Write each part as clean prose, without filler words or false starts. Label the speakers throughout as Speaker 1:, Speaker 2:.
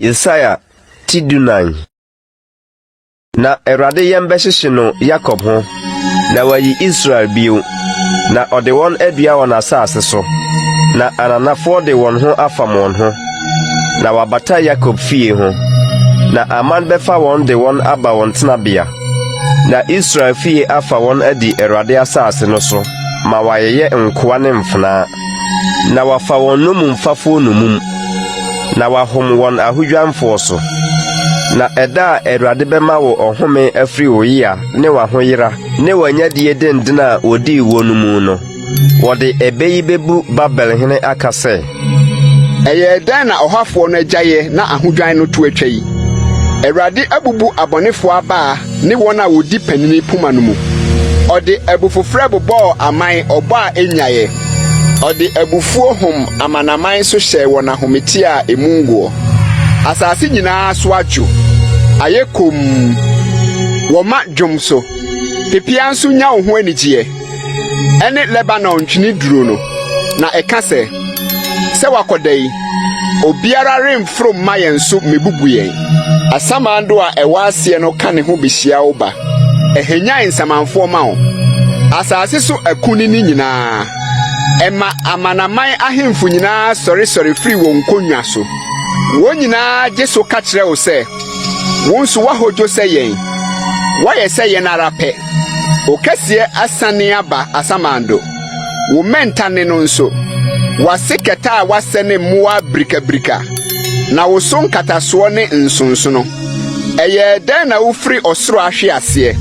Speaker 1: Yesaia ti 14. Na Awurade yam bɛhyehye no Yakob ho, na wayi Israel bio, na ɔde wɔn adua wɔn asase so, na ananafoɔ de wɔn ho afam wɔn ho, na wɔabata Yakob fie ho, na aman bɛfa wɔn de wɔn aba wɔn tenabea, na Israel fie afa wɔn adi Awurade asase no so ma wɔayeyɛ nkoa ne mfenaa. Na wɔafa wɔn nnommumfafoɔ nnommum, na wɔahom wɔn ahodwanfoɔ so. Na ɛda a Awurade bɛma wo ɔhome afiri wo yea ne w'ahoyera ne w'anyadie denden a wɔdii woɔ no mu no, wɔde ɛbɛ yi bɛbu Babel hene aka sɛ.
Speaker 2: Ɛyɛɛ dɛn na ɔhafoɔ no agyaeɛ na ahodwan no to atwa yi? Awurade abubu abɔnefoɔ abaa ne wɔn a wɔdi panini poma no mu. Ɔde abufufrɛ bobɔɔ aman ɔbɔ a ennyaeɛ. Ɔde abufuo hom amanaman so hyɛɛ wɔn ahometeɛ a emu ngoɔ. Asase nyinaa so adwo, ayɛ komm. Wɔma dwom so. Pepeaa nso nya wo ho anigyeɛ, ɛne Lebanon ntweneduro no, na ɛka sɛ, Sɛ wakɔda yi, obiara remforo mma yɛn so mmebubu yɛn. Asamando a ɛwɔ aseɛ no ka ne ho behyia wo ba. Ɛhwanyan nsamanfoɔ ma wo, asase so akunini nyinaa. Ɛma amanaman ahemfo nyinaa sɔresɔre firi wɔn nkonnwa so. Wɔn nyinaa gye so ka kyerɛ wo sɛ, Wo nso woahodwo sɛ yɛn, woayɛ sɛ yɛn ara pɛ. Wo kɛseɛ asiane aba asamando, wo mmɛnta nne no nso. W'ase kɛtɛ a woasɛ ne mmoa birikabirika, na wo so nkatasoɔ ne nsonsono. Ɛyɛɛ dɛn na wofiri ɔsoro ahwe aseɛ,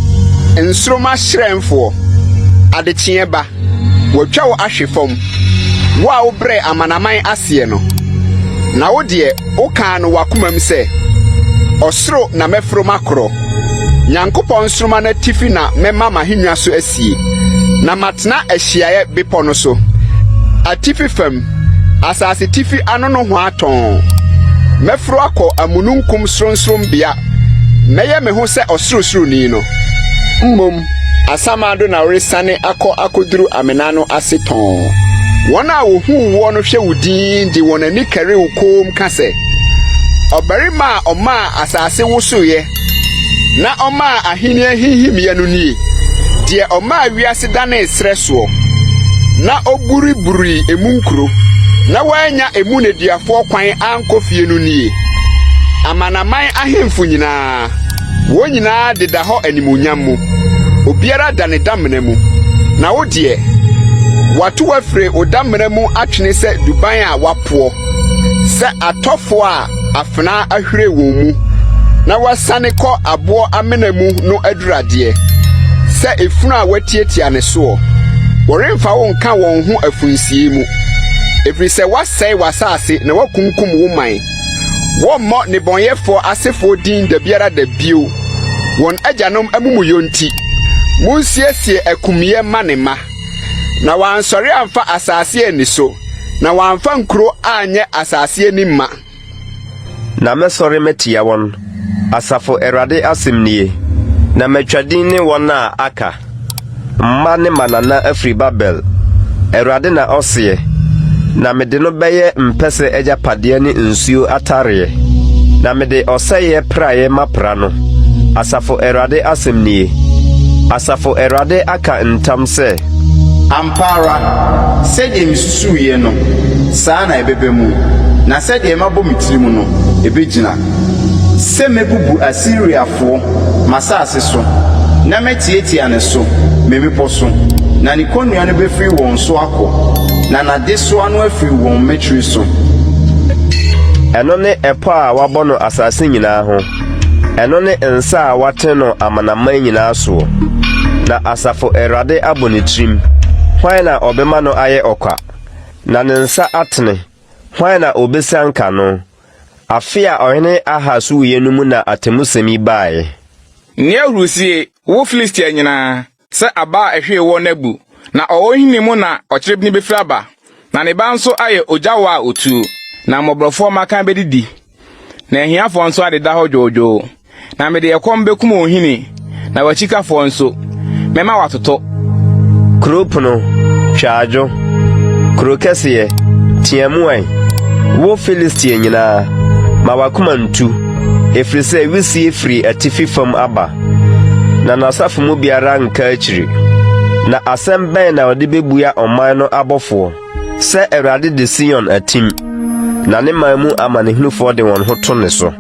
Speaker 2: nsoromma hyerɛnfoɔ? Adekyeeɛ ba, wɔatwa wo ahwe fam, wo a wobrɛɛ amanaman aseɛ no. Na wo deɛ, wokaa no w'akomam sɛ, Ɔsoro na mɛforo makorɔ, Nyankopɔn nsoromma no atifi na mɛma m'ahennwa so asie, na matena ahyiaeɛ bepɔ no so, atifi fam, asasetifi ano nohoa tɔnn. Mɛforo akɔ amununkum sorɔnsorɔnbea, mɛyɛ me ho sɛ Ɔsorosoroni no. Mmom asamando na woresiane akɔ akoduru amena no ase tɔnn. Wɔn a wohuu woɔ no hwɛ wo dinn de wɔn ani kari wo komm ka sɛ, 'Ɔbarima a ɔmaa asase wosoeɛ na ɔmaa ahenni hinhimiiɛ no nie, deɛ ɔmaa wiase danee serɛ soɔ, na ɔburiburii emu nkuro, na wannya emu nneduafoɔ kwan ankɔ fie no nie. Amanaman ahemfo nyinaa, wɔn nyinaa deda hɔ animuonyam mu, obiara da ne damena mu. Na wo deɛ, wɔato wo afiri wo damena mu atwene sɛ duban a wɔapoɔ, sɛ atɔfoɔ a afenaa ahwire wɔn mu na wɔasiane kɔ aboɔ amena mu no aduradeɛ, sɛ efunu a wɔatiatia ne soɔ. Wɔremfa wo nka wɔn ho afunsie mu, ɛfiri sɛ woasɛe w'asase na woakunkum wo man. Wɔremmɔ nnebɔneyɛfoɔ asefoɔ din da biara da bio, wɔn agyanom amumuyɔ nti. Monsiesie akumiiɛ mma ne mma, na wɔansɔre amfa asase anni so, na wɔamfa nkuro anyɛ asase ani mma.
Speaker 1: Na mɛsɔre matia wɔn, asafo Awurade asɛm nie, na matwa din ne wɔn a aka, mma ne mmanana afiri Babel, Awurade na ɔseɛ, na mede no bɛyɛ mpɛsɛ agyapadeɛ ne nsuo atareɛ, na mede ɔsɛeɛ praeɛ mapra no, asafo Awurade asɛm nie. Asafo Awurade aka ntam sɛ.
Speaker 3: Ampa ara, sɛdeɛ mesusuiɛ no, saa na ɛbɛba mu, na sɛdeɛ mabɔ me tirim no, ɛbɛgyina, sɛ mɛbubu Asiriafoɔ, m'asase so, na matiatia ne so, me mmepɔ so, na ne kɔnnua no bɛfiri wɔn so akɔ, na n'adesoa no afiri wɔn mmatiri so.
Speaker 1: Ɛno ne ɛpɔ a wɔabɔ no asase nyinaa ho. Ɛno ne nsa a wɔatene no amanaman nyinaa soɔ. Na asafo Awurade abɔ ne tirim, hwan na ɔbɛma no ayɛ ɔkwa? Na ne nsa atene, hwan na ɔbɛsianka no? Afe a ɔhene Ahas wuiɛ no mu na atemmusɛm yi baeɛ.
Speaker 4: Nni ahurusie, wo Filistia nyinaa! Sɛ aba a ɛhwee woɔ no abu, na ɔwɔ nhini mu na ɔkyerebene bɛfiri aba, na ne ba nso ayɛ ogya wɔ a ɔtuo. Na mmɔborɔfoɔ mmakan bɛdidi, na ahiafoɔ nso adeda hɔ dwoodwoo. Na mede ɛkɔm bɛkum wo nhini, na w'akyikafoɔ nso, mɛma wɔatotɔ.
Speaker 1: Kuro pono, twa adwo! Kuro kɛseɛ, teɛ mu ɛ! Wo Filistia nyinaa! Ma w'akoma ntu, ɛfiri sɛ wisie firi atifi fam aba, na n'asafo mu biara nka akyiri. Na asɛm bɛn na ɔde bɛbua ɔman no abɔfoɔ? Sɛ Awurade de Sion atim, na ne man mu amanehunufoɔ de wɔn ho to ne so.